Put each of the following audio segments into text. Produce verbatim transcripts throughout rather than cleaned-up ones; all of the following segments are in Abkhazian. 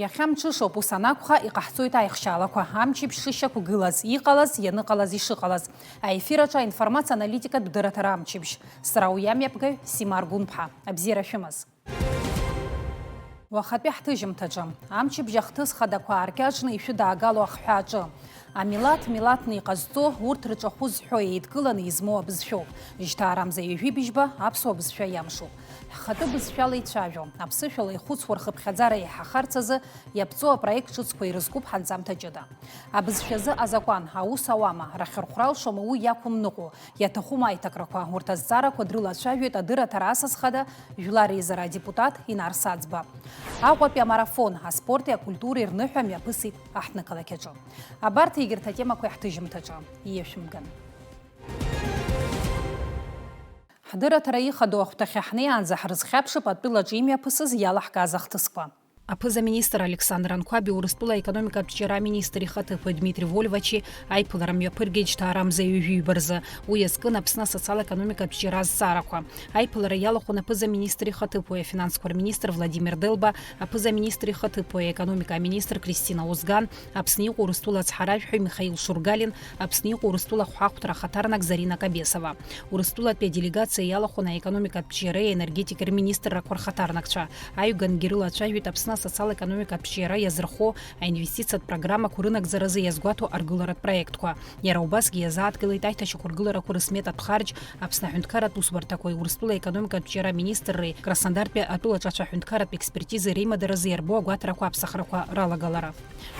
Иахьа мҽышоуп, ус анакәха, иҟаҳҵоит аихшьаалақәа, амчыбжь шышьақәгылаз, иҟалаз, ианыҟалаз, ишыҟалаз. Аефир аҿы аинформациа-аналитикатә дырраҭара амчыбжь. Сара уи амҩаԥгаҩ Сима Аргәынԥҳа. Абзиара шәымаз. Уахатәи ҳҭыжьымҭаҿы. Амчыбжь ахҭыс хадақәа ааркьаҿны ишәыдаагало ахҳәааҿы. Амилаҭ милаҭны иҟазҵо, урҭ рҿахәы зҳәо, еидкыланы измоу абызшәоуп. Жьҭаарамза ҩажәи быжьба аԥсуа бызшәа иамшуп. Ҳхатәы бызшәала ицәажәо, аԥсышәала ихәыцуа рхыԥхьаӡара еиҳахарц азы иаԥҵоу апроект ҿыцқәа ирызкуп ҳанҵамҭа ҷыда. Абызшәазы азакәан, аус ауама, рахьырхәра алшома уи иақәымныҟәо, иаҭахума аиҭакрақәа, урҭ азҵаарақәа дрылацәажәеит адырраҭара асас хада, жәлар реизара адепутат Инар Саӡба. Аҟәатәи амарафон, аспорти акультуреи рныҳәа мҩаԥысит аҳҭнықалақь аҿы. Абарҭ егьырҭ атемақәа иаҳҭыжьымҭаҿы ииашәымган. Ҳдырраҭара ихадоу ахәҭахьы ҳнеиаанӡа ҳрызхьаԥшып атәылаҿы имҩаԥысыз иалаҳкааз ахҭысқәа. Аԥыза-министр Александр Анқәаби Урыстәыла аекономикатә ҿиара аминистр ихаҭыԥуаҩ Дмитри Вольвачи аиԥылара мҩаԥыргеит жьҭаарамза ҩажәи ҩба рзы. Уи иазкын Аԥсны асоциал-економикатә ҿиара азҵаарақәа. Аиԥылара иалахәын аԥыза-министр ихаҭыԥуаҩ, афинансқәа рминистр Владимир Делба, аԥыза-министр ихаҭыԥуаҩ, аекономика аминистр Кристина Озган, Аԥсны иҟоу Урыстәыла ацҳаражәҳәаҩ Михаил Шургалин, Аԥсны иҟоу Урыстәыла ахәҳахәҭра ахаҭарнак Зарина Кабесова. Урыстәылатәи аделегациа иалахәын аекономикатә ҿиареи аенергетикеи рминистррақәа рхаҭарнакцәа. Аҩгангьы ирылацәажәеит Аԥсны асоциал-економикатә ҿиара иазырхо аинвестициатә программақәа рынагӡаразы иазгәаҭоу аргыларатә проектқәа. Иара убасгьы иазааҭгылеит аиҭашьақәыргыларақәа рысметатә харџь Аԥсны аҳәынҭқарратә усбарҭақәеи Урыстәыла аекономикатә ҿиара аминистрреи Краснодартәи атәылаҿацәа аҳәынҭқарратә експертиза реимадаразы иарбоу агәаҭарақәа аԥсахрақәа ралагалара.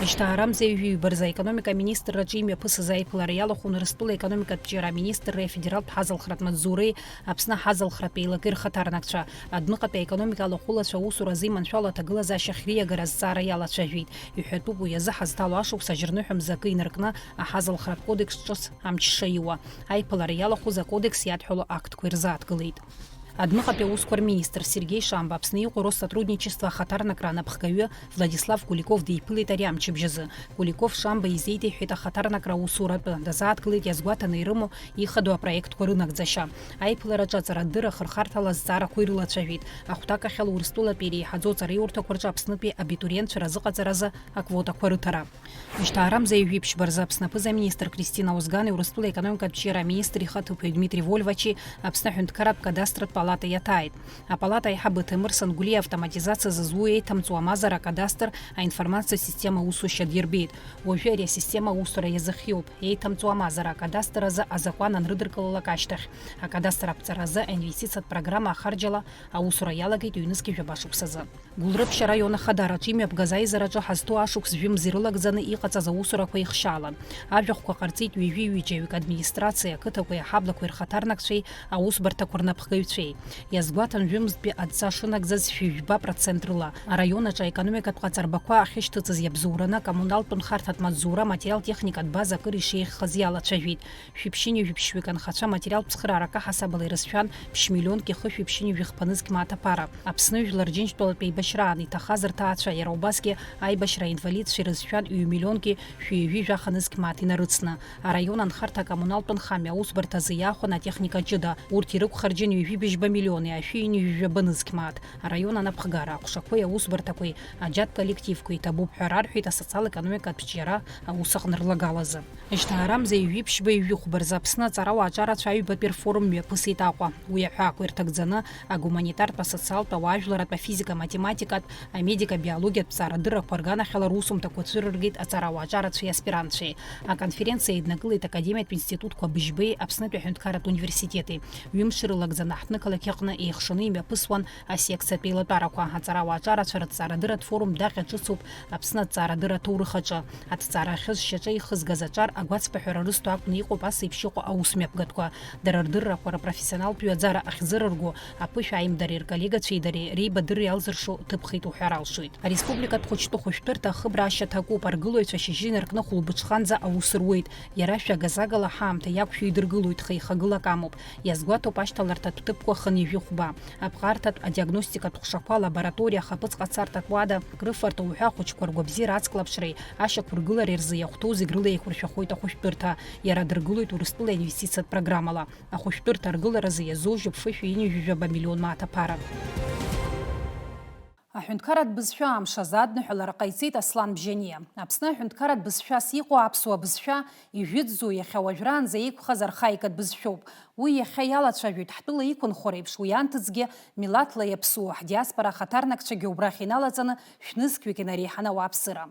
Жьҭаарамза ҩажәи ҩба рзы аекономика аминистрраҿы имҩаԥысыз аиԥылара иалахәын Урыстәыла аекономикатә ҿиара аминистрреи афедералтә ҳазалхратә маҵзуреи Аԥсны аҳазалхратә еилакеи рхаҭарнакцәа. Адәныҟатәи аекономика алахәылацәа аусура азы иманшәало аҭагылазаашьа ахьриагара азҵаара иалацәажәеит. Иҳәатәуп, уи азы ҳазҭало ашықәс ажьырныҳәа мза акы инаркны аҳазалхратә кодекс ҿыц амч шаиуа. Аиԥылара иалахәыз акодекс иадҳәало актқәа ирзааҭгылеит. Адәныҟатәи аусқәа рминистр Сергеи Шамба Аԥсны иҟоу Россотрудничество ахаҭарнакра анапхгаҩы Владислав Куликов диԥылеит ари амчыбжь азы. Куликов Шамба изеиҭеиҳәеит ахаҭарнакра аусуратәы, дазааҭгылеит иазгәаҭаны ирымоу ихадоу апроектқәа рынагӡашьа. Аиԥылараҿы аҵарадырра ахырхарҭала азҵаарақәа ирылацәажәеит. Ахәҭакахьала Урыстәылатәи иреиҳаӡоу аҵараиурҭақәа рҿы Аԥснытәи абитуриентцәа разыҟаҵаразы аквотақәа рыҭара. Жьҭаарамза ҩажәи ԥшьба рзы Аԥсны аԥыза-министр Кристина Озгани Урыстәыла аекономикатә ҿиара аминистр ихаҭыԥуаҩ Дмитри Вольвачи Аԥсны аҳәынҭқарратә кадастртә палата иаҭааит. Апалата аиҳабы Ҭемыр Сангәлиа автоматизациа зызу еиҭамҵуа амазара акадастр аинформациатә система аусушьа дирбеит. Уажәы ари асистема аусура иазыхиоуп. Еиҭамҵуа амазара акадастр азы азакәан анрыдыркылалак ашьҭахь, акадастр аԥҵаразы аинвестициатә программа ахарџьала аусура иалагеит ҩнызқьи жәаба шықәсазы. Гәылрыԥшь араион ахадараҿы имҩаԥгаз аизараҿы ҳазҭоу ашықәс жәымз ирылагӡаны иҟаҵаз аусурақәа ихшьаалан. Ажәахәқәа ҟарҵеит ҩажәи ҩыџьаҩык администрациеи ақыҭақәеи аҳаблақәеи рхаҭарнакцәеи аусбарҭақәа рнапхгаҩцәеи. Иазгәаҭан, жәымзтәи адҵа шынагӡаз шәи жәба процент рыла. Араион аҿы аекономикатә ҟаҵарбақәа ахьышьҭыҵыз иабзоураны акоммуналтә нхарҭатә маҵзура материал-техникатә база акыр ишеиӷьхаз иалацәажәеит. Шәиԥшьынҩажәи ԥшьҩык анхацәа аматериалтә цхыраарақәа аҳасабала ирызшәан ԥшь-миллионки хышәи ԥшьынҩажәи хԥа нызқь мааҭ аԥара. Аԥсны жәлар Рџьынџьтәылатә еибашьраан иҭахаз рҭаацәа, иара убасгьы аибашьра аинвалидцәа ирызшәан ҩ-миллионки шәи ҩажәи жәаха нызқь мааҭ инарыцны. Араион анхарҭа акоммуналтә нхамҩа аусбарҭазы иаахәон атехника ҷыда. Урҭ ирықәхарџьын ҩажәи быжьба миллиони ашәи ҩынҩажәи жәаба нызқь мааҭ. Араион анапхгара, аҟәшақәеи аусбарҭақәеи аџьатә коллективқәеи иҭабуп ҳәа рарҳәеит асоциал-економикатә ҿиара аус аҟны рлагалазы. Жьҭаарамза ҩажәи ԥшьба ҩажәи хәба рзы Аԥсны аҵарауааҿарацәа аҩбатәи рфорум мҩаԥысит Аҟәа. Уи аҳәаақәа ирҭагӡаны агуманитартә, асоциалтә, ауаажәларатә, афизика-математикатә, амедика-биологиатә ҵаарадыррақәа рганахьала русумҭақәа цәырыргеит аҵарауааҿарацәеи аспирантцәеи. Аконференциа еиднакылеит академиатә институтқәа быжьбеи Аԥснытәи аҳәынҭқарратә университети. Ҩымш рылагӡаны аҳҭнықалақь аҟны еихшаны имҩаԥысуан асекциатә еилатәарақәа. Аҵарауааҿарацәа рыҭҵаарадырратә форум даҟьа ҿыцуп Аԥсны аҭҵаарадырра аҭоурых аҿы. Аҭҵаара ахьы зшьаҿа ихызгаз аҿар агәацԥыҳәара рызҭо акәны иҟоуп ас еиԥш иҟоу аусмҩаԥгатәқәа. Дара рдыррақәа рпрофессионалтә ҩаӡара ахьӡырырго, аԥышәа аимдареи рколлегацәеи дареи реибадырра иалзыршо ҭыԥхеитә уҳәар алшоит. Ареспубликатә хәыҷтәы хәышәтәырҭа ахыбра ашьаҭа акуп, аргылаҩцәа шьыжьы инаркны хәылбыҽханӡа аус руеит. Иара шәагазагала ҳаамҭа иақәшәо идыргылоит, хеихагыла акы амоуп. Иазгәаҭоуп ашьҭаларҭатә ҭыԥқәа хынҩажәи хәба. Аԥҟарҭатә, адиагностикатә ҟәшақәа, алабораториа, ахаԥыц ҟацарҭатә уада, акрыфарҭа уҳәа ахәыҷқәа ргәабзиара ацклаԥшреи ашьақәыргылареи рзы иахәҭоу зегь рыла еиқәыршәахоит ахәышәтәырҭа. Иара дыргылоит Урыстәыла инвестициатә программала. Ахәышәтәырҭа аргыларазы иазужьуп фышәи ҩынҩажәи жәаба миллион мааҭ аԥара. Аҳәынҭқарратә бызшәа амш азы адныҳәалара ҟаиҵеит Аслан Бжьаниа. Аԥсны аҳәынҭқарратә бызшәас иҟоу аԥсуа бызшәа ижәытәӡоу иахьа уажәраанӡа еиқәхаз архаикатә бызшәоуп. Уи иахьа иалацәажәоит ҳтәыла иқәынхо реиԥш, уи анҭыҵгьы милаҭла иаԥсуа ҳдиаспора ахаҭарнакцәагьы убрахь иналаҵаны шәнызқьҩык инареиҳаны ауааԥсыра.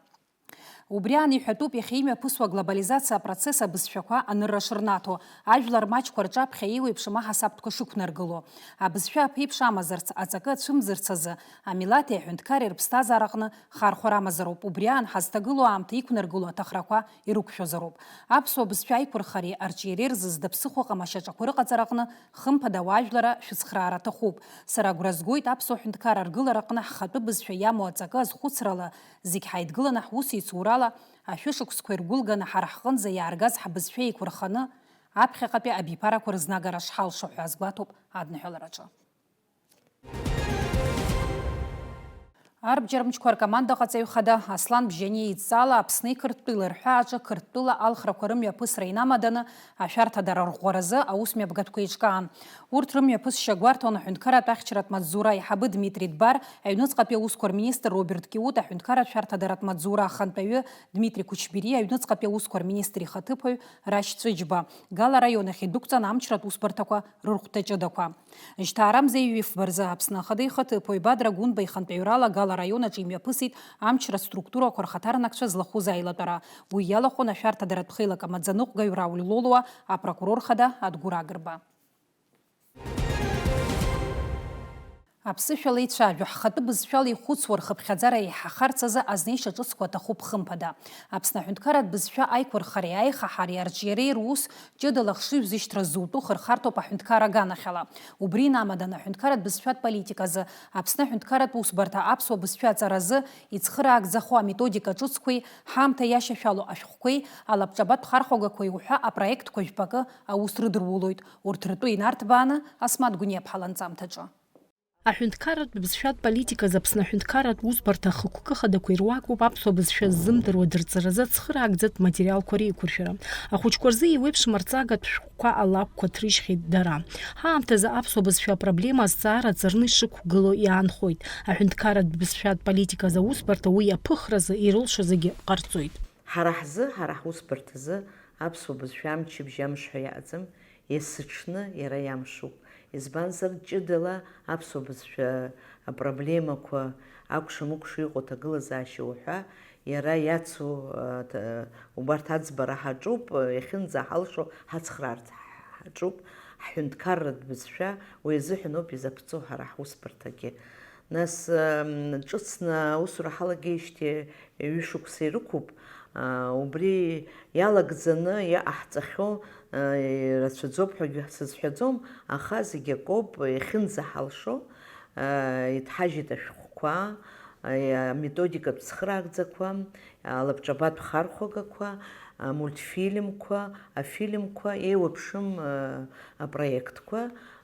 Убри аан иҳәатәуп иахьа имҩаԥысуа аглобализациа апроцесс абызшәақәа анырра шырнаҭо, ажәлар маҷқәа рҿаԥхьа еиуеиԥшым аҳасабтәқәа шықәнаргыло. Абызшәа аԥеиԥш амазарц, аҵакы ацәымӡырц азы, амилаҭи аҳәынҭқарреи рыԥсҭазаараҟны хархәара амазароуп, убри аан ҳазҭагылоу аамҭа иқәнаргыло аҭахрақәа ирықәшәозароуп. Аԥсуа бызшәа аиқәырхареи арҿиареи рзы зда ԥсыхәа ҟама шьаҿақәа рыҟаҵараҟны, хымԥада, ауаажәлара шәыцхраара аҭахуп. Сара агәра згоит аԥсуа ҳәынҭқарра аргылараҟны ҳхатәы бызшәа иамоу аҵакы азхәыцрала, зегь ҳаидгыланы ҳусеицурала, ашәышықәсқәа иргәылганы ҳара ҳҟынӡа иааргаз ҳбызшәа еиқәырханы, аԥхьаҟатәи абиԥарақәа рызнагара шҳалшо ҳәа азгәаҭоуп адныҳәалараҿы. Арбџьармчқәа ркомандаҟаҵаҩ хада Аслан Бжьаниа идҵала Аԥсни Қырҭтәылеи рҳәааҿы Қырҭтәыла алхрақәа рымҩаԥысра инамаданы ашәарҭадара рӷәӷәаразы аусмҩаԥгатәқәа еиҿкаан. Урҭ рымҩаԥысшьа гәарҭон аҳәынҭқарратә ахьчаратә маҵзура аиҳабы Дмитрий Дбар, аҩныҵҟатәи аусқәа рминистр Роберт Киут, аҳәынҭқарратә шәарҭадара маҵзура ахантәаҩы Дмитри Кучбери, аҩныҵҟатәи аусқәа рминистр ихаҭыԥуаҩ Рашь Ҵәыџьба. Гала араион ахь идәықәҵан амчратә усбарҭақәа рырхәҭа ҷыдақәа. Жьҭаарамза ҩажәи фба рзы Аԥсны Ахада ихаҭыԥуаҩ Бадра Гәынба ихантәаҩрала Гала араион аҿы имҩаԥысит амчра структурақәа рхаҭарнакцәа злахәыз аилатәара. Уи иалахәын ашәарҭадаратә хеилак амаӡаныҟәгаҩ Рауль Лолуа, апрокурор хада Адгәыр Агрба. Аԥсышәала ицәажәо, ҳхатәы бызшәала ихәыцуа рхыԥхьаӡара еиҳахарц азы азнеишьа ҿыцқәа аҭахуп хымԥада. Аԥсны аҳәынҭқарратә бызшәа аиқәырхареи аихаҳареи арҿиареи рус ҷыдала хшыҩзышьҭра зутәу хырхарҭоуп аҳәынҭқар аганахьала. Убри инамаданы аҳәынҭқарратә бызшәатә политиказы Аԥсны аҳәынҭқарратә усбарҭа аԥсуа бызшәа аҵаразы ицхыраагӡахо аметодика ҿыцқәеи ҳаамҭа иашьашәало ашәҟәқәеи алабҿабатә хархәагақәеи уҳәа апроектқәа жәпакы аус рыдырулоит. Урҭ ртәы инарҭбааны Асмаҭ Гәыниаԥҳа ланҵамҭаҿы. Аҳәынҭқарратә бызшәатә политиказы Аԥсны аҳәынҭқарратә усбарҭа ахықәкы хадақәа ируакуп аԥсуа бызшәа ззымдыруа дырҵаразы цхыраагӡатә материалқәа реиқәыршәара. Ахәыҷқәа рзы еиуеиԥшым арҵагатә шәҟәқәа алакәқәа ҭрыжьхьеит дара. Ҳаамҭазы аԥсуа бызшәа апроблема азҵаара ҵарны ишықәгылоу иаанхоит. Аҳәынҭқарратә бызшәатә политиказы аусбарҭа уи аԥыхразы ирылшо зегьы ҟарҵоит. Ҳара ҳзы, ҳара ҳусбарҭазы аԥсуа бызшәа амчыбжь амш ҳәа иаҟаӡам, есыҽны иара иамшуп. Избанзар, ҷыдала аԥсуа бызшәа апроблемақәа, акәша-мыкәша иҟоу аҭагылазаашьа уҳәа, иара иацу, а, ҭ-, убарҭ аӡбара ҳаҿуп, иахьынӡаҳалшо ҳацхраарц ҳаҿуп, ҳҳәынҭқарратә бызшәа уи азыҳәаноуп изаԥҵоу ҳара ҳусбарҭагьы. Нас, м, ҿыцны аусура ҳалагеижьҭеи ҩышықәса ирықәуп. А, убри иалагӡаны иҟаҳҵахьоу, а, ирацәаӡоуп ҳәагьы сызҳәаӡом, аха зегь акоуп, иахьынӡаҳалшо, а, иҭҳажьит ашәҟәқәа, а, аметодикатә цхыраагӡақәа, алабҿабатә хархәагақәа, амультфильмқәа, афильмқәа, еиуеиԥшым, а, апроектқәа,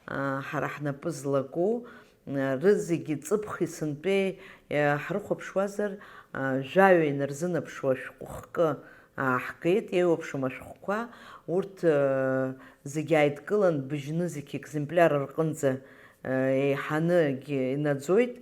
а, ҳара ҳнапы злаку, Рызегьы ҵыԥхи сынтәеи, э, ҳрыхәаԥшуазар, а, жәаҩа инарзынаԥшуа шәҟәы хкы ааҳгеит, еиуеиԥшым ашәҟәқәа, урҭ, э, зегьы ааидкылан, быжьны зегь екземпляр рҟынӡа, э, еиҳаны егьи инаӡоит.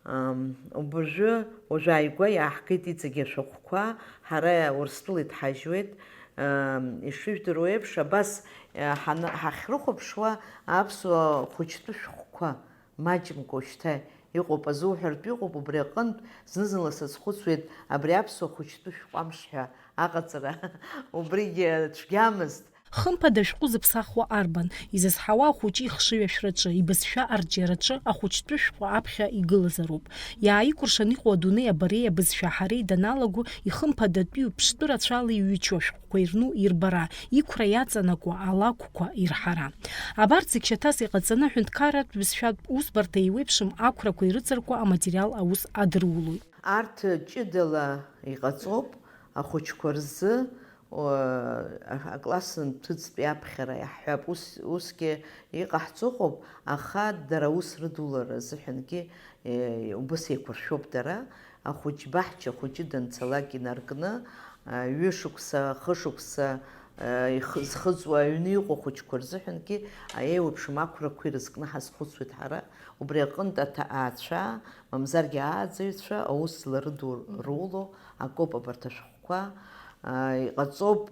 Ам, убыржәы, уажәы ааигәа иааҳгеит иҵегь ашәҟәқәа, ҳара Урыстәыла иҭҳажьуеит. Ам, ишыжәдыруа еиԥш, абас, э, ҳаны-, ҳахьрыхәаԥшуа аԥсуа хәыҷтәы шәҟәқәа. Маҷымкәа шьҭа иҟоуп, азуҳәартә иҟоуп, убри аҟынтә зны-зынла сазхәыцуеит, абри аԥсуа хәыҷтәы шәҟәы амш ҳәа аҟаҵара убригьы цәгьамызт. Хымԥада ашәҟәы зыԥсахуа арбан? Изызҳауа ахәыҷы ихшыҩ ашәраҿы, ибызшәа арҿиараҿы ахәыҷтәы шәҟәы аԥхьа игылазароуп. Иааикәыршан иҟоу адунеи абареи абызшәа аҳареи даналаго, ихымԥадатәиу ԥштәы рацәала иҩычоу ашәҟәқәа ирну ирбара, иқәра иаҵанакуа алакәқәа ирҳара. Абарҭ зегь шьаҭас иҟаҵаны, аҳәынҭқарратә бызшәатә усбарҭа еиуеиԥшым ақәрақәа ирыҵаркуа аматериал аус адырулоит. Арҭ ҷыдала иҟаҵоуп ахәыҷқәа рзы, о, а-, акласс нҭыҵтәи аԥхьара иаҳҳәап. Ус, усгьы иҟаҳҵо ыҟоуп, аха дара аус рыдулара азыҳәангьы, е, убыс еиқәыршәоуп дара. Ахәыҷ баҳча хәыҷы данцалак инаркны, а, ҩышықәса, хышықәса, Ихы-, зхыҵуа аҩны иҟоу ахәыҷқәа рзыҳәангьы аиеиуеиԥшым ақәрақәа ирызкны ҳазхәыцуеит ҳара. Убри аҟынтә аҭа-, аацәа, мамзаргьы ааӡаҩцәа аус зларыду руло акоуп абарҭ ашәҟәқәа. Иҟаҵоуп,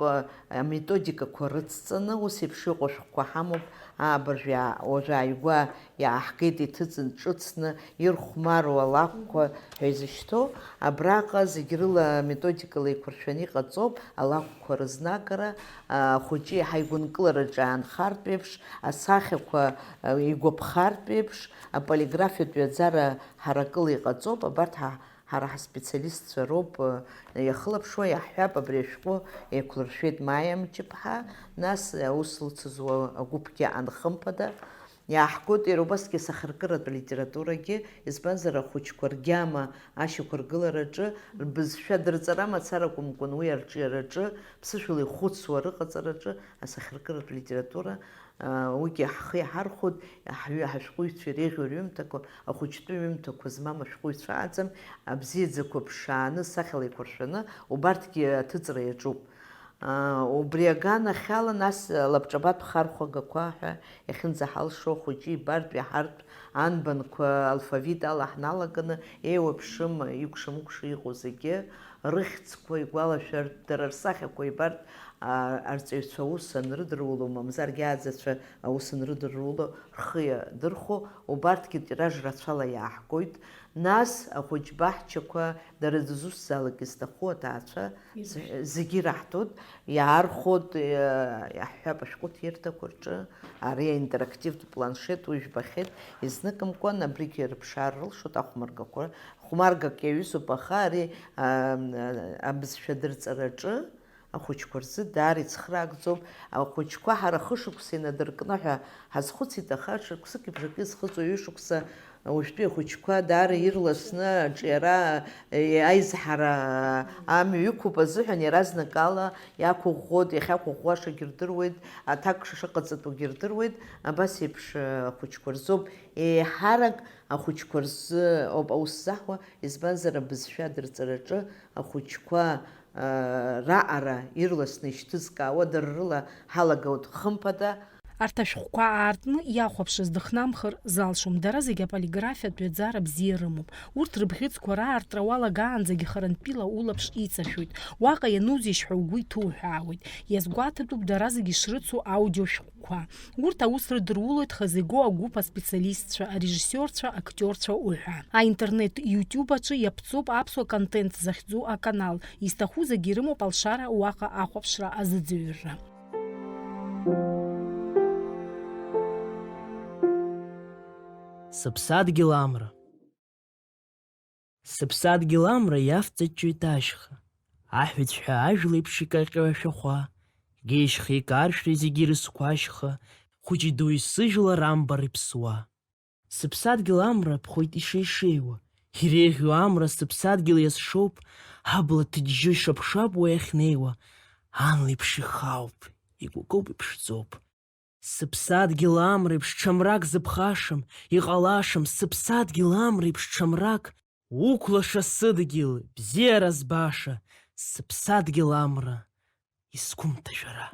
аметодикақәа рыцҵаны, ус еиԥш иҟоу ашәҟәқәа ҳамоуп, аабыржә иаа-, уажә ааигәа иааҳгеит иҭыҵын ҿыцны ирхәмаруа алакәқәа ҳәа изышьҭоу. Абраҟа зегь рыла методикала еиқәыршәаны иҟаҵоуп алакәқәа рызнагара, ахәыҷы еиҳа игәынкылараҿы аанхартә еиԥш, асахьақәа игәаԥхартә еиԥш, аполиграфиатә ҩаӡара ҳаракыла иҟаҵоуп. Абарҭ ҳа-, ҳара ҳаспециалистцәа роуп, э, иахылаԥшуа, иаҳҳәап, абри ашәҟәы еиқәлыршәеит Маиа Мҷыԥҳа, нас аус лыцызуа агәыԥгьы анхымԥада. Иаҳҳәоит, иара убасгьы асахьаркыратә литературагьы, избанзар, ахәыҷқәа ргьама ашьақәыргылараҿы, рбызшәа дырҵара мацара акәымкәан, уи арҿиараҿы ԥсышәала ихәыцуа рыҟаҵараҿы асахьаркыратә литература, уигьы ҳхы иаҳархәоит, ҳҩы-, ҳашәҟәыҩҩцәа иреиӷьу рҩымҭақәа, ахәыҷтәы ҩымҭақәа змам ашәҟәыҩҩцәа аӡам, абзиаӡақәа ԥшааны, сахьала еиқәыршәаны, убарҭгьы аҭыҵра иаҿуп. Убри аганахьала, нас, лабҿабатә хархәагақәа ҳәа иахьынӡаҳалшо, ахәыҷы ибартә, иаҳартә анбанқәа алфавит ала ҳналаганы, еиуеиԥшым, икәша-мыкәша иҟоу зегьы, рыхьӡқәа игәалашәартә, дара рсахьақәа ибартә, а, арҵаҩцәа аус анрыдыруло, мамзаргьы ааӡацәа аус анрыдыруло рхы иадырхәо, убарҭгьы тираж рацәала иааҳгоит. Нас ахәыҷ баҳчақәа, дара дызусҭзаалак изҭаху аҭаацәа, Ирышәҭ. З-, зегьы ираҳҭоит, иаархәоит, иа-, иаҳҳәап, ашәҟәы ҭирҭақәа рҿы, ари аинтерактивтә планшет, уи жәбахьеит, изныкымкәан абригьы рыԥшаар рылшоит ахәмаргақәа. Хәмаргак иаҩызоуп, аха ари, а, абызшәа дырҵараҿы ахәыҷқәа рзы даара ицхраагӡоуп. Ахәыҷқәа ҳара хышықәса инадыркны ҳәа ҳазхәыцит, аха шықәсыки бжаки зхыҵуа ҩышықәса уажәтәи ахәыҷқәа даара ирласны аҿиара, е, аизҳара амҩа иқәуп азыҳәан иаразнакала иақәыӷәӷәоит, иахьақәыӷәӷәашагьы рдыруеит, аҭак шыҟаҵатәугьы рдыруеит. Абас еиԥш, э, ахәыҷқәа рзоуп, еиҳарак ахәыҷқәа рзы ауп аус заҳуа, избанзар, абызшәа адырҵараҿы ахәыҷқәа раҟара ирласны ишьҭызкаауа дара рыла ҳалагауеит, хымԥада. Арҭ ашәҟәқәа аартны иахәаԥшыз дыхнамхыр залшом, дара зегьы аполиграфиатә ҩаӡара бзиа рымоуп. Урҭ рыбӷьыцқәа раартра уалагаанӡагьы харантәила улаԥш иҵашәоит. Уаҟа ианузеишь ҳәа угәы иҭуҳәаауеит. Иазгәаҭатәуп дара зегьы ишрыцу аудиошәҟәқәа. Урҭ аус рыдырулоит хазы игоу агәыԥ аспециалистцәа, арежиссиорцәа, актиорцәа уҳәа. Аинтернет YouTube аҿы иаԥҵоуп аԥсуа контент захьӡу аканал. Изҭаху зегьы ирымоуп алшара уаҟа ахәаԥшра азыӡырҩра. Сыԥсадгьыл амра. Сыԥсадгьыл амра иавҵаҷҷоит ашьха, аҳәыҵәҳәа ажәлеиԥш икаҟьо ашәахәа, геишьха икаршәра зегьы ирызқәашьха, хәыҷи дуи сыжәлар амбар иԥсуа. Сыԥсадгьыл амра аԥхоит ишеишеиуа, иреиӷьу амра сыԥсадгьыл иазшоуп, ҳабла ҭыџьџьы шапшапуа иахьнеиуа, ан леиԥш ихаауп, игәыкоуп, иԥшӡоуп. Сыԥсадгьыл амреиԥш ҽа мрак зыԥхашам, иҟалашам, сыԥсадгьыл амреиԥш ҽа мрак, уқәлаша сыдгьыл, бзиара збаша, сыԥсадгьыл амра, изқәымҭа шәара.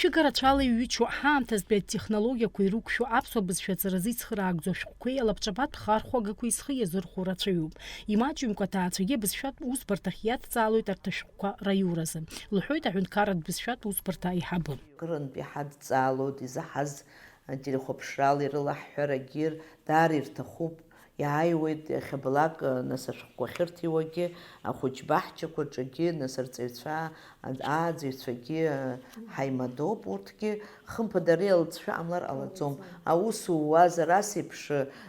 Шәыга рацәала иҩычоу ҳаамҭазтәи атехнологиақәа ирықәшәо аԥсуа бызшәа аҵаразы ицхыраагӡоу ашәҟәқәеи алабҿабатә хархәагақәеи зхы иазырхәо рацәаҩуп. Имаҷымкәа аҭаацәагьы абызшәатә усбарҭахь иадҵаалоит арҭ ашәҟәқәа раиуразы, лҳәоит аҳәынҭқарратә бызшәатә усбарҭа аиҳабы. Кырынтә иҳадҵаалоит, изаҳаз ателехәаԥшрала ирылаҳҳәарагьы даара ирҭахуп. Иааиуеит иахьабалак, нас ашәҟәқәа ахьырҭиуагьы, ахәыҷ баҳчақәа рҿгьы, нас арҵаҩцәа, ааӡаҩцәагьы ҳаимадоуп, урҭгьы, хымԥада, ари алҵшәа ҟамлар ҟалаӡом. Аус ууазар, ас еиԥш,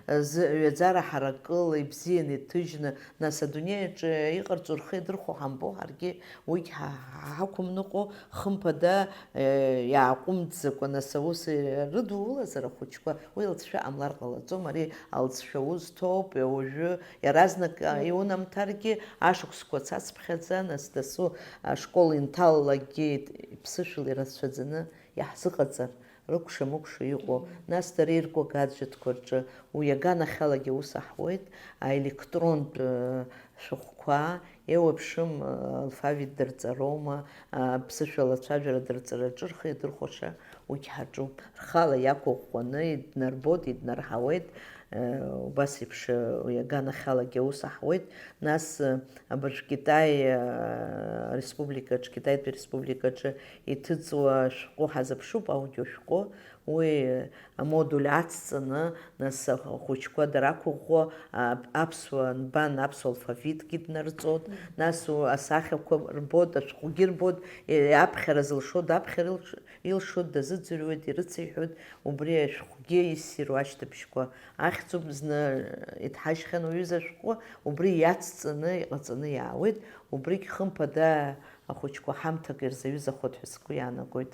зы ҩаӡара ҳаракыла ибзианы иҭыжьны, нас адунеи аҿы иҟарҵо рхы иадырхәо ҳамбо ҳаргьы, уигь ҳа-, ҳа-, ҳақәымныҟәо, хымԥада, э, иааҟәымҵӡакәа, нас аус ирыдулазар ахәыҷқәа, уи алҵшәа ҟамлар ҟалаӡом, ари алҵшәа узҭоуп, уажәы иаразнак, э, иунамҭаргьы, ашықәсқәа цацԥхьаӡа, нас дасу ашкол инҭалалакгьы иԥсышәала ирацәаӡаны иаҳзыҟаҵар, Рыкәша-мыкәша иҟоу, нас дара ирку агаджетқәа рҿы уи аганахьалагьы аус аҳуеит, аелектронтә, э, шәҟәқәа, еиуеиԥшым, э, алфавит дырҵароума, а, ԥсышәала ацәажәара дырҵараҿы рхы иадырхәаша уигь ҳаҿуп. Рхала иақәыӷәӷәаны иднарбоит, иднарҳауеит, э, убас еиԥш, э, уи аганахьалагьы аус аҳуеит. Нас, э, абыржә Китай, э, республикаҿ, Китаитәи республикаҿы иҭыҵуа шәҟәы ҳазыԥшуп, аудиошәҟәы, уи амодуль ацҵаны, нас ахәыҷқәа дарақәыӷәӷәо, а-, аԥсуа нбан, аԥсуа алфавитгьы днарҵоит, нас у-, асахьақәа рбоит, ашәҟәгьы рбоит, е-, аԥхьара зылшо даԥхьар илш-, илшоит, дазыӡырҩуеит, ирыцеиҳәоит, убри ашәҟәгьы иссиру ашьҭыбжьқәа ахьӡуп, зны иҭҳажьхьан уҩыза ашәҟәы, убри иацҵаны, иҟаҵаны иаауеит, убригь хымԥада ахәыҷқәа ҳамҭак ирзаҩызахоит ҳәа сгәы иаанагоит.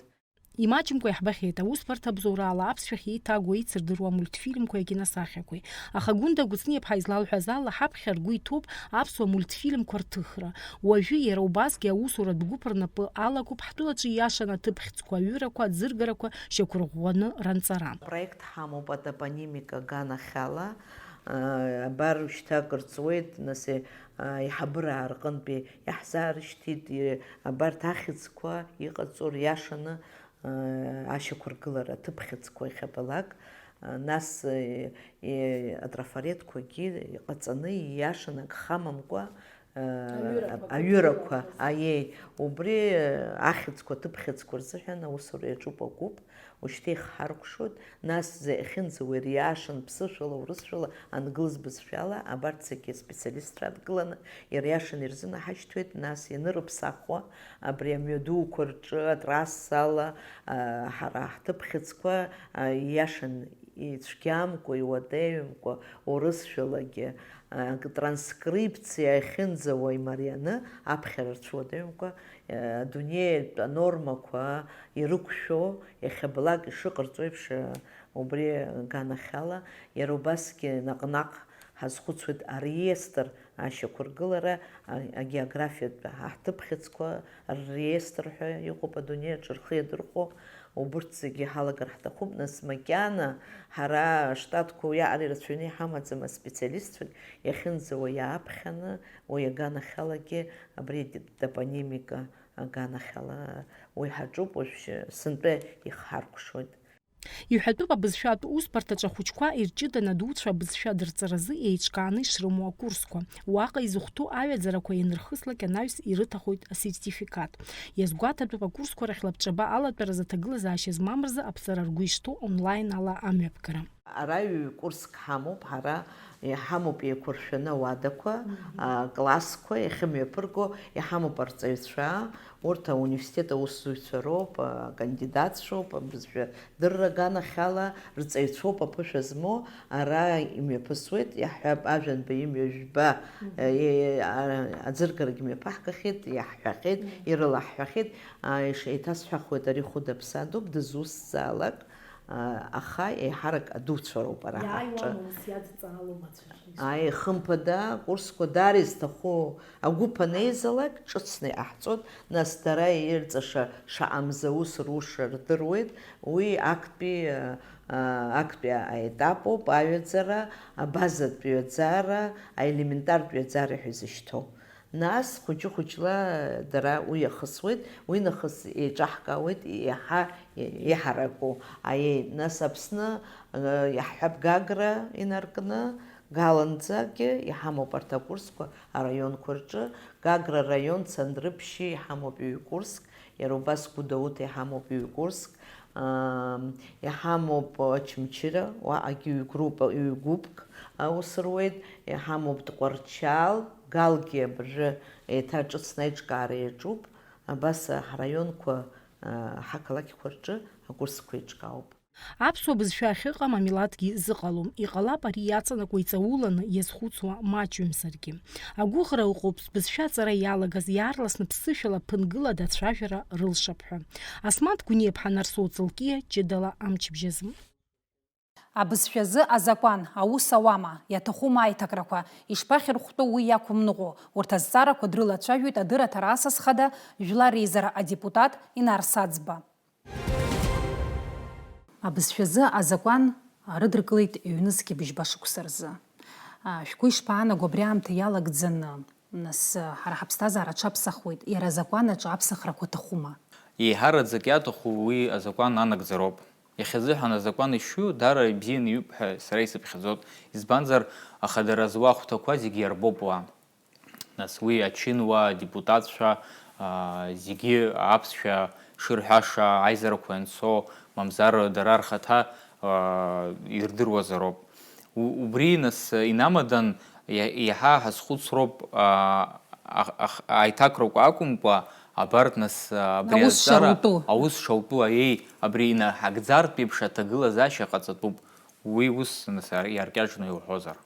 Имаҷымкәа иаҳбахьеит аусбарҭа абзоурала аԥсшәахь еиҭагоу еицырдыруа амультфильмқәеи акиносахьақәеи. Аха Гәында Гәыцниаԥҳа излалҳәаз ала, ҳаԥхьа ргәы иҭоуп аԥсуа мультфильмқәа рҭыхра. Уажәы иара убасгьы аусуратә гәыԥ рнапы алакуп ҳтәылаҿы ииашаны аҭыԥхьӡқәа, аҩырақәа, аӡыргарақәа шьақәырӷәӷәаны ранҵара. Апроект ҳамоуп атопонимика аганахьала, абар шьҭа акыр ҵуеит, нас, аиҳабыра рҟынтәи иаҳзаарышьҭит, абарҭ ахьӡқәа иҟаҵо риашаны, ашьақәыргылара, аҭыԥхьыӡқәа иахьабалак, нас, атрафаретқәагьы иҟаҵаны, ииашаны, ак хамамкәа, Аҩырақәа, аҩырақәа, аиеи, убри ахьӡқәа, аҭыԥхьыӡқәа рзыҳәан аусура иаҿуп агәыԥ, ушьҭа ихҳаркәшоит, нас ахьынӡауа ириашан ԥсышәала, урысшәала, англыз бызшәала, абарҭ зегьы аспециалистцәа адгыланы ириашан ирзынаҳашьҭуеит, нас ианырыԥсахуа, абри амҩадуқәа рҿы атрассала, а, ҳара ҳҭыԥхьыӡқәа, а, ииашан ицәгьамкәа, иуадаҩымкәа, урысшәалагьы, а, транскрипциа ахьынӡауа имарианы, аԥхьара рцәуадаҩымкәа, а, адунеитә анормақәа ирықәшәо, иахьабалак ишыҟарҵо еиԥш, а, убри аганахьала, иара убасгьы наҟ-наҟ ҳазхәыцуеит ареестр ашьақәыргылара, а-, агеографиатә ҳҭыԥхьыӡқәа рреестр ҳәа иҟоуп адунеи аҿы рхы иадырхәо, убырҭ зегьы ҳалагар ҳҭахуп, нас макьана ҳара аштатқәа уиаҟара ирацәаҩны иҳамаӡам, аспециалистцәак иахьынӡауа иааԥхьаны, уи аганахьалагьы абри атопонимика аганахьала уи ҳаҿуп, уажә сынтәа ихҳаркәшоит. Иҳәатәуп, абызшәатә усбарҭаҿы ахәыҷқәа ирҷыданы адуцәа абызшәа дырҵаразы еиҿкааны ишрымоу акурсқәа. Уаҟа изыхәҭоу аҩаӡарақәа ианырхыслак анаҩс ирыҭахоит асертификат. Иазгәаҭатәуп, акурсқәа рахь лабҿаба алатәаразы аҭагылазаашьа змам рзы аԥҵара ргәы ишҭоу онлайн ала амҩаԥгара. Ара ҩ-курск ҳамоуп, ҳара иҳамоуп еиқәыршәаны ауадақәа, Мгм. а, классқәа иахьымҩаԥырго, иҳамоуп арҵаҩцәа, урҭ ауниверситет аусзуҩцәа роуп, акандидатцәоуп, абызшәа дырра аганахьала рҵаҩцәоуп аԥышәа змоу, ара имҩаԥысуеит, иаҳҳәап, ажәанба имҩа жәба, Мгм. е, а, аӡыргарагь мҩаԥаҳгахьеит, иаҳҳәахьеит, Мгм. ирылаҳҳәахьеит, а, иш-, еиҭасҳәахуеит, ари хәыда-ԥсадоуп, дызусҭзаалак, а, аха еиҳарак адуцәа роуп ара ҳарҿы. Иааиуама ус иадҵаалоу мацәаз? Аи, хымԥада, акурсқәа даара изҭаху агәыԥ анеизалак, ҿыцны иҟаҳҵоит, нас дара ирҵаша шаҟа мза аус руша рдыруеит, уи актәи, а, а, актәи аетапоуп, аҩаӡара, абазатә ҩаӡара, аелементартә ҩаӡара ҳәа изышьҭоу. Нас хәыҷы-хәыҷла дара уи иахысуеит, уи нахыс еиҿаҳкаауеит иаҳа иҳараку. Аиеи, нас Аԥсны, э, иаҳҳәап, Гагра инаркны, Галанӡагьы иҳамоуп арҭ акурсқәа араионқәа рҿы, Гагра араион, Цандрыԥшьи иҳамоуп ҩ-курск, иара убас Гәдоуҭа иҳамоуп ҩ-курск, аа, иҳамоуп Очамчыра, уаҟагьы ҩ-группа, ҩ-гәыԥк аус руеит, иҳамоуп Тҟәарчал, Галгьы абыржәы еиҭа ҿыцны аиҿкаара иаҿуп, абас ҳраионқәа, аа, ҳақалақьқәа рҿы акурсқәа еиҿкаауп. Аԥсуа бызшәа ахьыҟам амилаҭгьы зыҟалом. Иҟалап ари иаҵанакуа иҵауланы иазхәыцуа маҷҩымзаргьы. Агәыӷра ыҟоуп, бызшәа аҵара иалагаз иаарласны ԥсышәала ԥынгылада ацәажәара рылшап ҳәа. Асмаҭ Гәниаԥҳа, Нарсоу Ҵылкиа, ҷыдала амчыбжьазы. Абызшәазы азакәан, аус ауама, иаҭахума аиҭакрақәа, ишԥахьырхәтәу уи иақәымныҟәо, урҭ азҵаарақәа дрылацәажәоит адырраҭара асас хада, жәлар реизара адепутат Инар Саӡба. Абызшәазы азакәан рыдыркылеит ҩнызқьи быжьба шықәса рзы. Шәгәы ишԥаанаго, абри аамҭа иалагӡаны, нас, ҳара ҳаԥсҭазаара аҽаԥсахуеит, иара азакәан аҿы аԥсахрақәа аҭахума? Еиҳараӡак иаҭаху уи азакәан анагӡароуп. Иахьазыҳәан азакәан ишҩу даара ибзианы иҩуп ҳәа сара исыԥхьаӡоит, избанзар, ахадара зуа ахәҭақәа зегьы иарбоуп уа. Нас уи ачынуаа, адепутатцәа, аа, зегьы аԥсшәа шырҳәаша аизарақәа ианцо, мамзар дара рхаҭа, аа, ирдыруазароуп. У-, убри, нас, инамадан, иа-, иаҳа ҳазхәыцроуп, аа, ах-, ах-, аиҭакрақәа акәымкәа, абарҭ, нас, абри Аус азҵаара, шарутәу. Аус шаутәу, аиеи, абри инаҳагӡартә еиԥш аҭагылазаашьа ҟаҵатәуп. Уи ус, нас, ар-, иаркьаҿны иуҳәозар.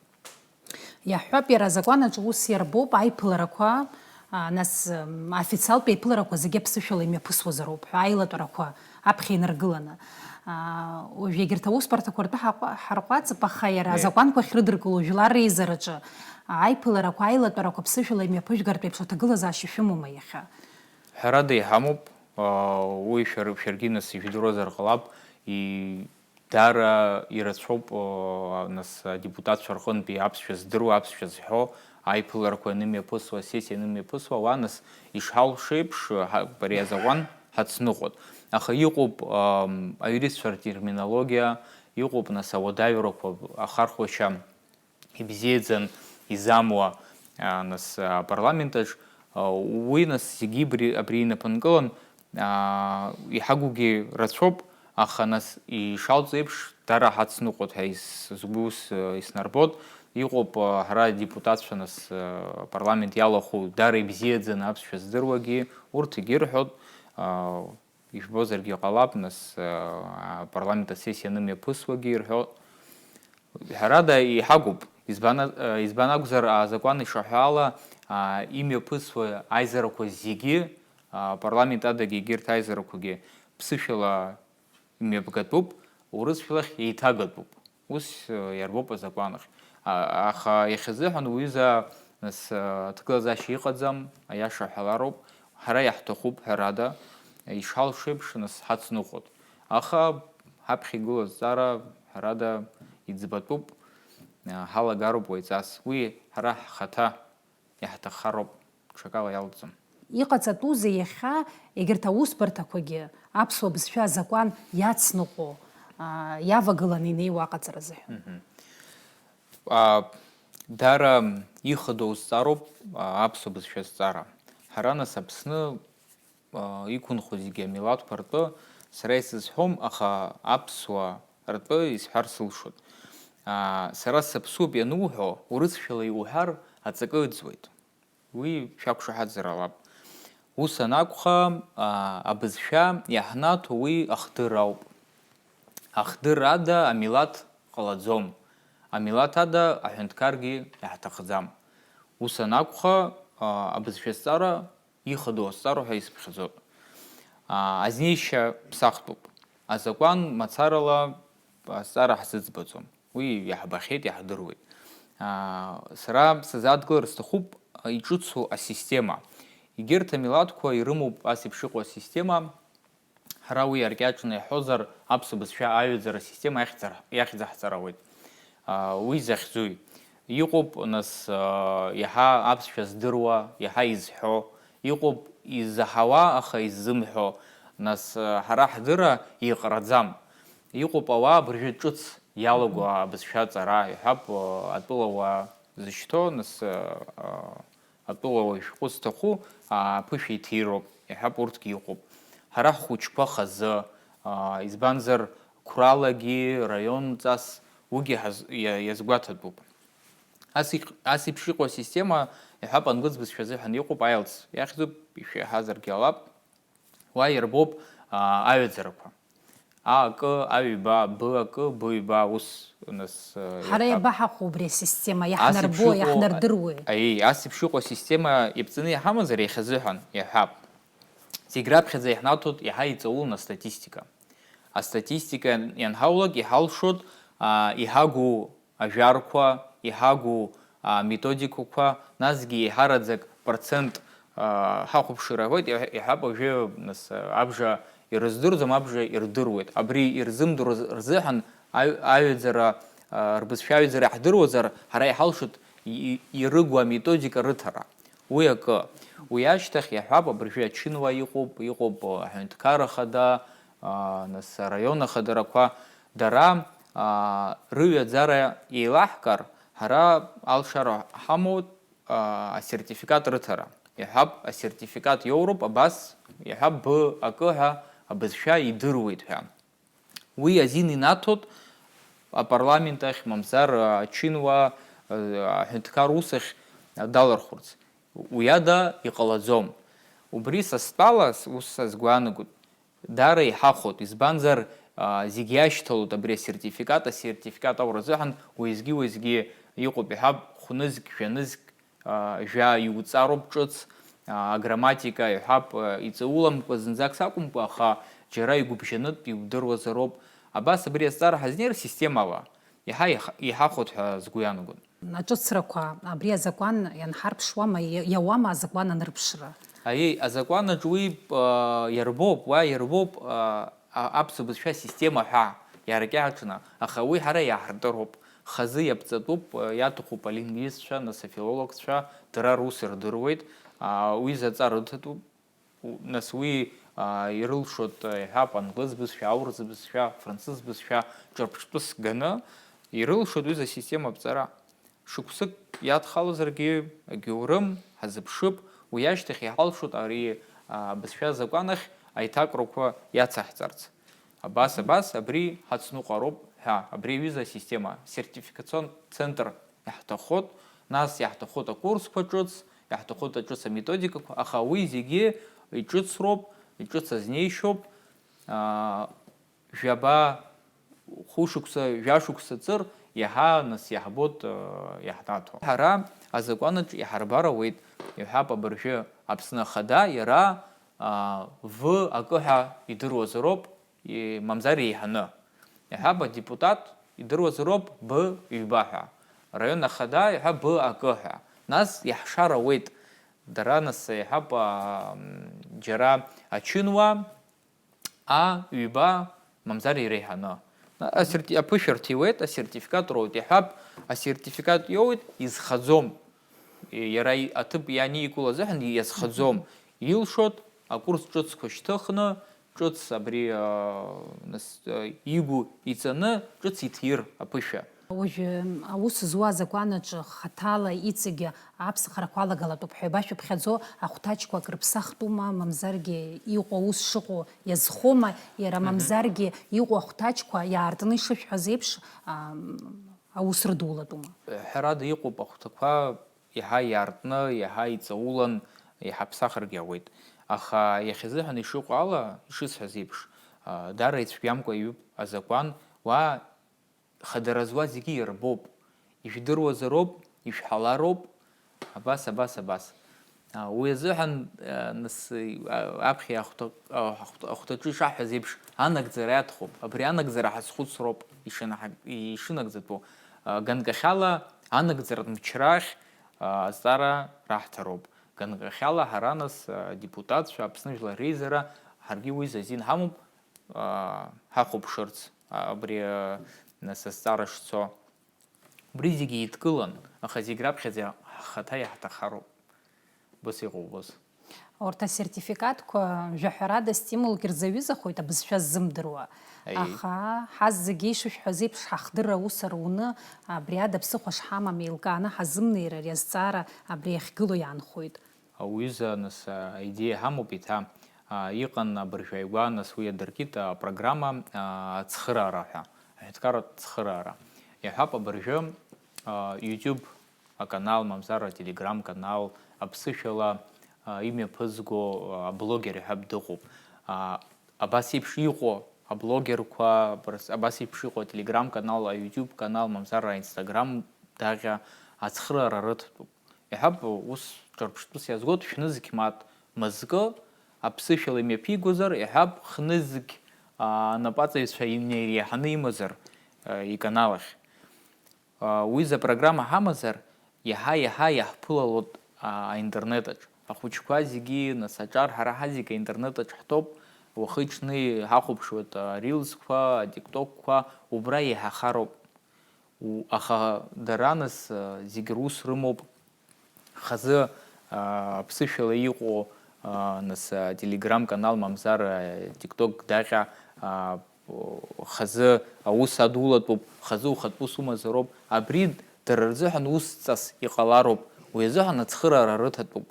Иаҳҳәап, иара азакәанаҿ ус иарбоуп, аиԥыларақәа, а, нас, м, аофициалтә еиԥыларақәа зегьы аԥсышәала имҩаԥысуазароуп ҳәа, аилатәарақәа аԥхьа инаргыланы. А, уажә егьырҭ аусбарҭақәа ртәы ҳаҟа-, ҳарҟәаҵып, аха иара Е. азакәанқәа ахьрыдыркыло жәлар реизараҿы, а, аиԥыларақәа, аилатәарақәа аԥсышәала имҩаԥыжәгартә еиԥш аҭагылазаашьа шәымоума иахьа? Ҳәарада, иҳамоуп, а, уи шәар-, шәаргьы, нас, ижәдыруазар ҟалап, и-, Даара ирацәоуп, оо, нас, адепутатцәа рҟынтәи аԥсшәа здыруа, аԥсшәа зҳәо, аиԥыларақәа анымҩаԥысуа, асессиа анымҩаԥысуа, уа, нас, ишҳалшо еиԥш, ҳа-, ари азакәан ҳацныҟәоит. Аха иҟоуп, ам, аиуристцәа ртерминологиа, иҟоуп, нас, ауадаҩрақәа ахархәашьа ибзиаӡан изамуа, а, нас, апарламент аҿ, а, уи, нас, зегьы абри, абри инапынкылан, аа, иҳагугьы рацәоуп, аха, нас, ишалҵ еиԥш, дара ҳацныҟәоит ҳәа ис-, сгәы ус, э, иснарбоит. Иҟоуп, э, ҳара адепутатцәа, нас, э, апарламент иалахәу дара ибзиаӡаны аԥсшәа здыруагьы, урҭ егьырҳәоит, аа, ижәбозаргьы ҟалап, нас, э, апарламент асессиа анымҩаԥысуагьы ирҳәоит. Ҳәарада, иҳагуп. Избан, э, избан акәзар, азакәан ишаҳәо ала, а, имҩаԥысуа аизарақәа зегьы, а, апарламент адагьы егьырҭ аизарақәагьы ԥсышәала имҩаԥгатәуп, урысшәалахь еиҭагатәуп. Ус, э, иарбоуп азакәанахь. А, аха иахьазыҳәан уҩыза, нас, э, аҭагылазаашьа иҟаӡам, аиаша ҳәалароуп. Ҳара иаҳҭахуп, ҳәарада, ишҳалшо еиԥш, нас, ҳацныҟәоит. Аха ҳаԥхьа игылоу азҵаара, ҳәарада, иӡбатәуп, э, ҳалагароуп уаҩҵас. Уи ҳара ҳхаҭа иаҳҭаххароуп, ҽакала иалҵӡом. Иҟаҵатәузеи иахьа егьырҭ аусбарҭақәагьы аԥсуа бызшәа азакәан иацныҟәо, а, иавагыланы инеиуа аҟаҵара азыҳәан? Мгм. А, дара ихадоу зҵаароуп, а, аԥсуа бызшәа зҵаара. Ҳара, нас, Аԥсны, а, иқәынхо зегьы амилаҭқәа ртәы сара исызҳәом, аха аԥсуа ртәы исҳәар сылшоит. А, сара саԥсуп иануҳәо, урысшәала иуҳәар, аҵакы ыӡуеит. Уи шәақәшаҳаҭзар ҟалап. Ус анакәха, а, абызшәа иаҳнаҭо уи ахдырра ауп. Ахдырра ада амилаҭ ҟалаӡом. Амилаҭ ада аҳәынҭқаргьы иаҳҭахӡам. Ус анакәха, а, абызшәа азҵаара ихадоу азҵаара ҳәа исыԥхьаӡоит. А, азнеишьа ԥсахтәуп. Азакәан мацарала азҵаара ҳзыӡбаӡом. Уи иаҳбахьеит, иаҳдыруеит. Аа, сара сазааҭгылар сҭахуп иҿыцу асистема. Егьырҭ амилаҭқәа ирымоуп ас еиԥш иҟоу асистема. Ҳара уи аркьаҿны иаҳҳәозар, аԥсуа бызшәа аҩаӡара асистема иахьӡар-, иахьӡаҳҵар ауеит. Аа, уи захьӡуи? Иҟоуп, нас, аа, иаҳа аԥсшәа здыруа, иаҳа изҳәо, иҟоуп изаҳауа, аха иззымҳәо, нас, аа, ҳара ҳдырра еиҟараӡам. Иҟоуп ауаа абыржәы ҿыц иалаго абызшәа аҵара, иҳәап, атәылауаа зышьҭоу, нас, атәылауаҩ шәҟәы зҭаху аԥышәа иҭироуп, иҳәап, урҭгьы иҟоуп. Ҳара ҳхәыҷқәа хазы, избанзар, қәралагьы, раионҵас уигьы ҳаз-, иа-, иазгәаҭатәуп. Ас иҟ-, ас еиԥш иҟоу асистема, иҳәап, англыз бызшәа азыҳәан иҟоуп, аелтс иахьӡуп, ишәеиҳазаргьы ҟалап. Уа ирбоуп, аа, аҩаӡарақәа. А акы, аҩба, Б акы, Б ҩба, ус, нас, э, Ҳара иаҳҳәап. Иабаҳахәо убри асистема, Ас еиԥш иаҳнарбо, иҟоу, иаҳнардыруеи? Аиеи, ас еиԥш иҟоу асистема иаԥҵаны иҳамазар, иахьазыҳәан, иаҳҳәап. Зегь раԥхьаӡа иаҳнаҭоит иаҳа иҵауланы астатистика. Астатистика ианҳаулак, иҳалшоит, аа, иҳагу ажәарқәа, иҳагу, а, методикақәа, насгьы еиҳараӡак процент, а, ҳахәаԥшыр ауеит, иҳ-, иҳәап, уажәы, нас, абжа Ирыздырӡом абжа ирдыруеит. Абри ирзымдыруаз рзыҳәан аҩ-, аҩаӡара, а, рбызшәа аҩаӡара иаҳдыруазар, ҳара иҳалшоит и-, и-, ирыгу аметодика рыҭара. Уи акы. Уи ашьҭахь иаҳҳәап, абыржәы ачынуаа иҟоуп, иҟоуп, а, аҳәынҭқар ахада, а, нас араион ахадарақәа, дара, а, рыҩаӡара еилаҳкаар, ҳара алшара ҳамоуп, а, асертификат рыҭара. Иҳәап, асертификат иоуроуп, абас, иҳәап, б акы ҳәа абызшәа идыруеит ҳәа. Уи азин инаҭоит апарламент ахь, мамзар, ачынуаа, аҳәынҭқар ус ахь далырхәырц. Уи ада иҟалаӡом. Убри са стәала, ус сазгәаанагоит, даара иҳахәоит, избанзар, а, зегь иашьҭалоит абри асертификат, асертификат ауразыҳәан уеизгьы-уеизгьы иҟоуп, иҳәап, хәнызқь, жәанызқь, а, жәа иуҵароуп ҿыц, а, аграмматика, иҳәап, а, иҵауламкәа зынӡак сакәымкәа, аха џьара игәыбжьанытә иудыруазароуп. Абас абри азҵаара ҳазнеир системала, иаҳа иаҳ-, иҳахәоит ҳәа сгәы иаанагоит. Аҿыцрақәа абри азакәан ианҳарԥшуама, иа-, иауама азакәан анырԥшра? Аиеи, азакәанаҿ уи, а, иарбоуп, уа иарбоуп, а, а, аԥсуа бызшәа система ҳәа иаркьаҿны, аха уи ҳара иаҳартыроуп. Хазы иаԥҵатәуп, а, иаҭахуп алингвистцәа, нас афилологцәа, дара рус ирдыруеит, а, уи заҵа рыҭатәуп. У-, нас уи, а, ирылшоит, а, иҳәап, англыз бызшәа, аурыс бызшәа, францыз бызшәа, ҿырԥштәыс ганы, ирылшоит уи за система аԥҵара. Шықәсык иадхалозаргьы, агьоурым, ҳазыԥшып, уи ашьҭахь иҳалшоит ари, а, абызшәа азакәан ахь аиҭакрақәа иацаҳҵарц. Абас, абас, абри ҳацныҟәароуп ҳәа, абри аҩыза асистема, сертификацион центр иаҳҭахоит, нас иаҳҭахоит акурсқәа ҿыц, иаҳҭахоит аҿыц аметодикақәа, аха уи зегьы иҿыцроуп, иҿыц азнеишьоуп, аа, жәаба, хәышықәса, жәашықәса ҵыр, иаҳа нас иаҳбоит, аа, иаҳнаҭо. Ҳара азакәанаҿ иҳарбар ауеит, иҳәап, абыржәы Аԥсны Ахада иара, аа, в акы ҳәа идыруазароуп, и-, мамзар еиҳаны. Иаҳҳәап, адепутат идыруазароуп б ҩба ҳәа. Араион ахада иаҳәап б акы ҳәа. Нас иаҳшар ауеит. Дара нас иаҳҳәап, аа, м, џьара ачынуаа а ҩба, мамзар иреиҳаны. На-, асерти-, аԥышәарҭа иуеит, асертификат роуеит. Иаҳҳәап, асертификат иоуеит, изхаӡом. Иара и-, аҭыԥ ианикыло азыҳәан иазхаӡом. Илшоит акурс ҿыцқәа шьҭыхны, ҿыц абри, а, нас, а, игәы иҵаны, ҿыц иҭир аԥышәа. Уажәы, м, аус зуа азакәанаҿы хаҭала иҵегьы аԥсахрақәа алагалатәуп ҳәа ибашәыԥхьаӡо, ахәҭаҷқәа акрыԥсахтәума, мамзаргьы иҟоу аус шыҟоу иазхома, иара мамзаргьы иҟоу ахәҭаҷқәа иаартны ишышәҳәаз еиԥш, ам, аус рыдулатәума? Ҳәарада, иҟоуп ахәҭақәа, иаҳа иаартны, иаҳа иҵаулан, иаҳа ԥсахрагьы ауеит. Аха иахьазыҳәан ишыҟоу ала, ишысҳәаз еиԥш, а, даара ицәгьамкәа иҩуп азакәан, уа хадара зуа зегьы ирбоуп, ижәдыруазароуп, ишәҳәалароуп, абас, абас, абас. А, уи азыҳәан, а, нас, а, аԥхьа ахәҭа-, а, ахәҭа-, ахәҭаҿы ишаҳҳәаз еиԥш, анагӡара иаҭахуп. Абри анагӡара ҳазхәыцроуп ишанаҳаг-, ишынагӡатәу. А, ганкахьала анагӡаратә мчрахь, а, азҵаара раҳҭароуп. Ганкахьала ҳара нас, а, адепутатцәа, Аԥсны Жәлар Реизара, ҳаргьы уи азин ҳамоуп, а, ҳахәаԥшырц, а, абри, а, нас азҵаара шцо. Убри зегьы еидкылан, аха зегь раԥхьаӡа ҳхаҭа иаҳҭахароуп. Убас иҟоу убас. Урҭ асертификатқәа жәаҳәарада стимулк ирзаҩызахоит абызшәа ззымдыруа. Аиеи. Аха ҳаззегьы ишышәҳәаз еиԥш ҳахдырра аус аруны, абри ада ԥсыхәа шҳамам еилкааны ҳазымнеир ари азҵаара абри иахьгылоу иаанхоит. Ауаҩыза, нас, аидеиа ҳамоуп еиҭа. А, иҟан абыржәы ааигәа, нас, уи иадыркит апрограмма, а, ацхыраара ҳәа, аҳәынҭқарратә цхыраара. Иаҳҳәап, абыржәы, а, YouTube аканал, мамзар ателеграм-канал, аԥсышәала, а, имҩаԥызго, а, аблогер иҳәап дыҟоуп. А, абас еиԥш иҟоу аблогерқәа, абас еиԥш иҟоу ателеграм-канал, аYouTube канал, мамзар аинстаграм даҟьа ацхыраара рыҭатәуп. Иаҳҳәап, ус ҿырԥштәыс иазгоит, шәнызқь мааҭ мызкы аԥсышәала имҩаԥигозар, иаҳҳәап, хнызқь, аа, анапаҵаҩцәа инеиреиҳаны имазар, аа, иканал ахь. Аа, уи за программа ҳамазар, иаҳа-иаҳа иаҳԥылалоит, аа, аинтернет аҿ. Ахәыҷқәа зегьы, нас, аҿар ҳара ҳазегь аинтернет аҿ ҳтәоуп, Уахи-ҽни ҳахәаԥшуеит арилсқәа, атиктокқәа, убра еиҳахароуп. У-, аха дара нас, а, зегь рус рымоуп. Хазы, а, аԥсышәала иҟоу, а, нас, а, телеграм-канал мамзар, а, тикток даҟьа, а, хазы аус адулатәуп, хазы ухатә ус умазароуп. Абри дара рзыҳәан усҵас иҟалароуп, уи азыҳәан ацхыраара рыҭатәуп.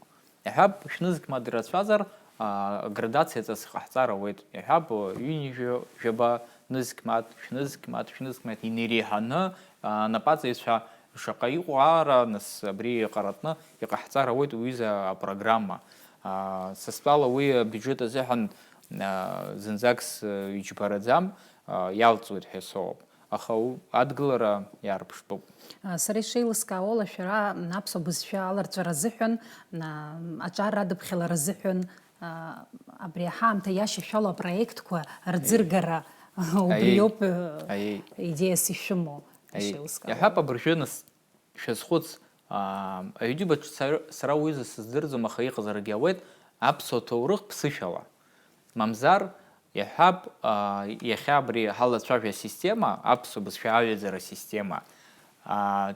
Иҳәап, шәнызқь мааҭ ирацәазар, а, градациаҵас иҟаҳҵар ауеит. Иҳәап, ҩынҩажәа жәаба нызқь мааҭ, шәнызқь мааҭ, шәнызқь мааҭ инеиреиҳаны, а, анапаҵаҩцәа шаҟа иҟоу аара, нас, абри иҟаратәны иҟаҳҵар ауеит уҩыза апрограмма. А, са стәала уи абиуџьет азыҳәан, а, зынӡак сиџьбараӡам, а, иалҵуеит ҳәа соуп. Аха у-, адгылара иаарԥштәуп. Сара ишеилыскаауала, шәара аԥсуа бызшәа аларҵәара азыҳәан, аҿар радыԥхьалара азыҳәан, абри аҳаамҭа иашьашәало апроектқәа рӡыргара убриоуп, аиеи, идеиас ишәымоу, аиеи, ишеилыскаауа. Иаҳҳәап, абыржәы нас шәазхәыц, аа, аYouTube аҿы сара, сара уҩыза сыздырӡом, аха иҟазаргьы ауеит, аԥсуа ҭоурых ԥсышәала. Мамзар, иаҳҳәап, аа, иахьа абри ҳалацәажәо асистема, аԥсуа бызшәа аҩаӡара асистема, аа,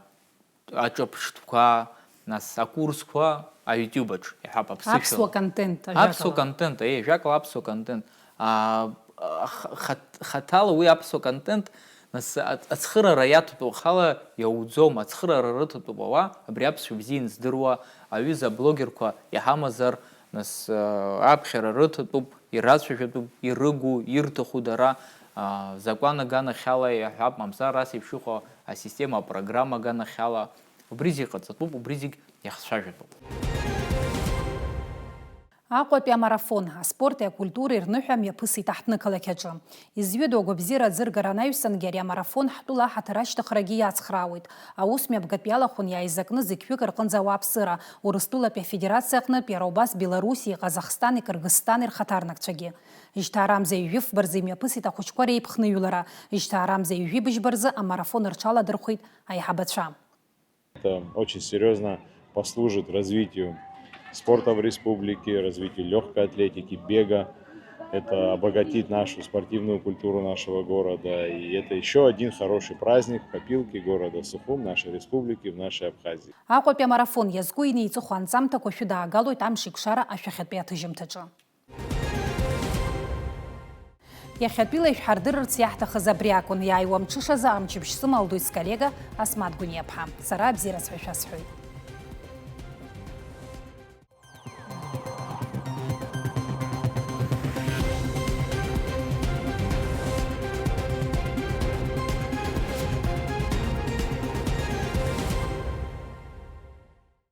аҿырԥштәқәа, нас акурсқәа аYouTube аҿы, иаҳҳәап, аԥсышәала. Аԥсуа контент, ажәакала. Аԥсуа контент, аиеи, ажәакала аԥсуа контент. Аа, х-, хат-, хаҭала уи аԥсуа контент, нас, ац-, ацхыраара иаҭатәу ахала иауӡом, ацхыраара рыҭатәуп ауаа, абри аԥсшәа бзиа издыруа аҩыза аблогерқәа иҳамазар, нас, аа, аԥхьара рыҭатәуп, ирацәажәатәуп, ирыгу, ирҭаху дара, аа, закәан аганахьала иаҳҳәап, мамзар ас еиԥш иҟоу асистема, апрограмма аганахьала, убри зегь ҟаҵатәуп, убри зегь иахцәажәатәуп. Аҟәатәи амарафон, аспорти акультуреи рныҳәа мҩаԥысит аҳҭнықалақь аҿы. Изҩыдоу агәабзиара аӡыргара анаҩсангьы ари амарафон ҳтәыла аҳаҭыр ашьҭыхрагьы иацхраауеит. Аус мҩаԥгатәиалахәын иааизакны зықьҩык рҟынӡа ауаа ԥсыра, Урыстәылатәи Афедерациа аҟнытә, иара убас Белоруссиеи, Ҟазахстани, Кыргызстани рхаҭарнакцәагьы. Жьҭаарамза ҩажәи фба рзы имҩаԥысит ахәыҷқәа реиԥхныҩлара, жьҭаарамза ҩажәи быжьба рзы амарафон рҽаладырхәит аиҳабацәа. Это очень серьёзно послужит развитию спорта в республике, развитию лёгкой атлетики, бега. Это обогатит нашу спортивную культуру нашего города. И это ещё один хороший праздник в копилке города Сухум, нашей республики, в нашей Абхазии. Аҟәатәи амарафон иазку инеиҵыху анҵамҭақәа шәыдаагалоит амш икәшара ашәахьатәи аҭыжьымҭаҿы. Иахьатәила ишәҳардырырц иаҳҭахыз абри акәын, иааиуа мҽышазы амчыбжь сымалдоит сколлега Асмаҭ Гәыниаԥҳа. Сара абзиараз ҳәа шәасҳәоит.